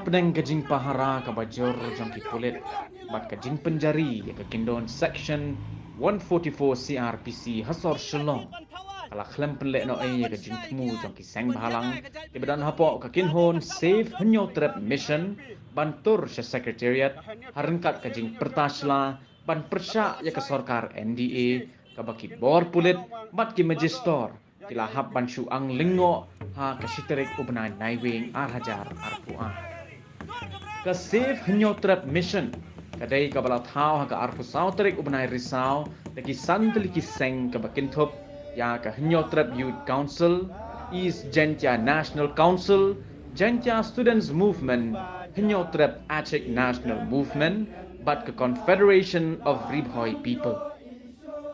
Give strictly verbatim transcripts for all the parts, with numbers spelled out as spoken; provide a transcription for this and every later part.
Deng ka jingpahara kaba jur jong ki pulit bad ka jingpynjari ïa ka kyndon Section one forty-four C R P C ha sor Shillong, ka la khlem pynlehnohei ïa ka jingthmu jong ki seng bhalang kiba don hapoh ka kynhun Save Hynñiewtrep Mission ban tur sha Secretariat ha ryngkat ka jingpyrta shla ban pyrshah ïa ka sorkar N D A kaba ki bor pulit bad ki majistor ki la hap ban shu ang lyngngoh ha ka shi tarik u bnai Naiwieng ar hajar arphew ar. Ka Save Hynñiewtrep Mission ka dei kaba la thaw ha ka arphew saw tarik u bnai Risaw da ki san tylli ki seng, kaba kynthup ïa ka Hynñiewtrep Youth Council, East Jaintia National Council, Jaintia Students Movement, Hynñiewtrep Achik National Movement bad ka Confederation of Ri Bhoi People.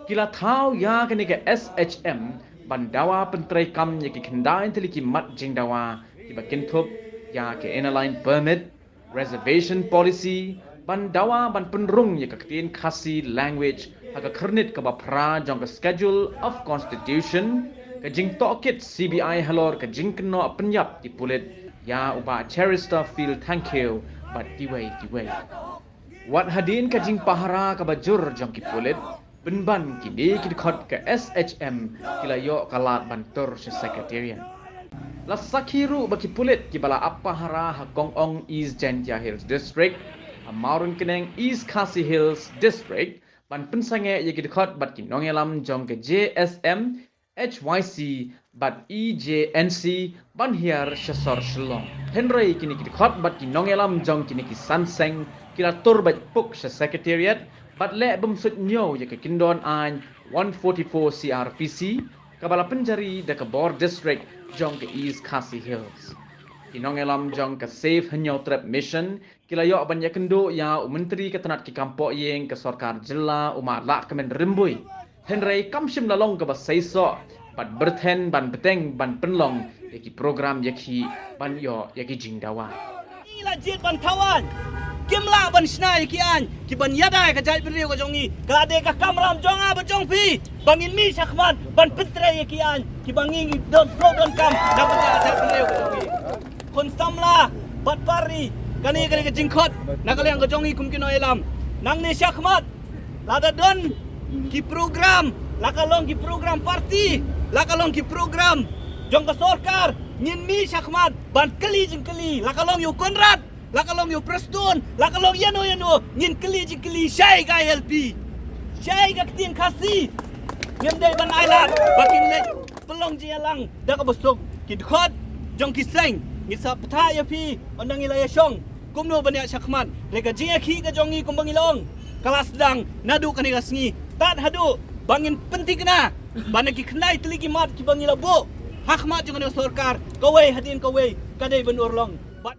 Ki la thaw ïa kane ka S H M ban dawa pyntreikam ïa ki khyndai tylli ki mat jingdawa kiba kynthup ïa ka Inner Line Permit, Reservation Policy, ban dawa ban pynrung ïa ka ktien Khasi language ha ka khyrnit kaba phra jong ka Schedule of Constitution, ka jingtohkit C B I halor ka jingkynnoh pynïap ki pulit ïa u Bah Cheristerfield Thangkhiew bad kiwei kiwei. Wat hadien ka jingpahara kaba jur jong ki pulit, pynban kine ki dkhot ka S H M ki la ïoh ka lad ban tur sha Secretariat. La sakhi ruh ba ki pulit kiba la ap pahara ha Kong Ong, East Jaintia Hills District, ha Mawryngkneng, East Khasi Hills District, ban pynsangeh ïa ki dkhot bad ki nongïalam jong ka J S M, H Y C bad E J N C ban hiar sha sor Shillong. Hynrei kine ki dkhot bad ki nongïalam jong kine ki san seng ki la tur beit puk sha Secretariat bad leh bym suidñiew ïa ka kyndon aiñ one forty-four C R P C kaba la pynjari da ka bor district jong ka East Khasi Hills. Ki nongïalam jong ka Save Hynñiewtrep Mission ki la ïoh ban ïakynduh ïa u Myntri ka tnat ki kam pohïing ka sorkar jylla, u Ma Lahkmen Rymbui. Hynrei kam shym la long kaba seisoh bad byrthen ban bteng ban pynlong ïa ki program ïakhih ban ïoh ïa ki jingdawa. Ngi la jied ban thaw aiñ, kim lah ban shna ïa ki aiñ kiban ïada ïa ka jaitbynriew ka jong ngi. Ka dei ka kamram jong nga bad jong phi ba ngin mih shakhmat ban pyntrei ïa ki aiñ kiba ngi ngi don sngewdonkam na bynta ka jaitbynriew ka jong ngi. Khun samla bad party, kane ka dei ka jingkhot na ka liang ka jong ngi kum ki nongïalam. Nangne shakhmat, lada don ki program, la ka long ki program party, la ka long ki program jong ka sorkar, ngin mih shakhmat ban kylli jingkylli, la ka long ïa u Conrad, la ka long ïa u Prestone, la ka long ïano ïano, ngin kylli jingkylli shai ka I L P, shai ka ktien Khasi. Ngim dei ban ailad ba kin leit pynlong jingïalang da kaba suk. Ki dkhot jong ki seng, ngi sa bthah ïa phi ynda ngi la ïashong kumno ban ïa shakhmat. Hynrei ka jingïakhih ka jong ngi kumba ngi la ong, ka la sdang naduh kane ka sngi tad haduh ba ngin pynthikna ba na ki khyndai tylli ki mat kiba ngi la buh ha khmat jong kane ka sorkar, kawei hadien kawei ka dei ban urlong.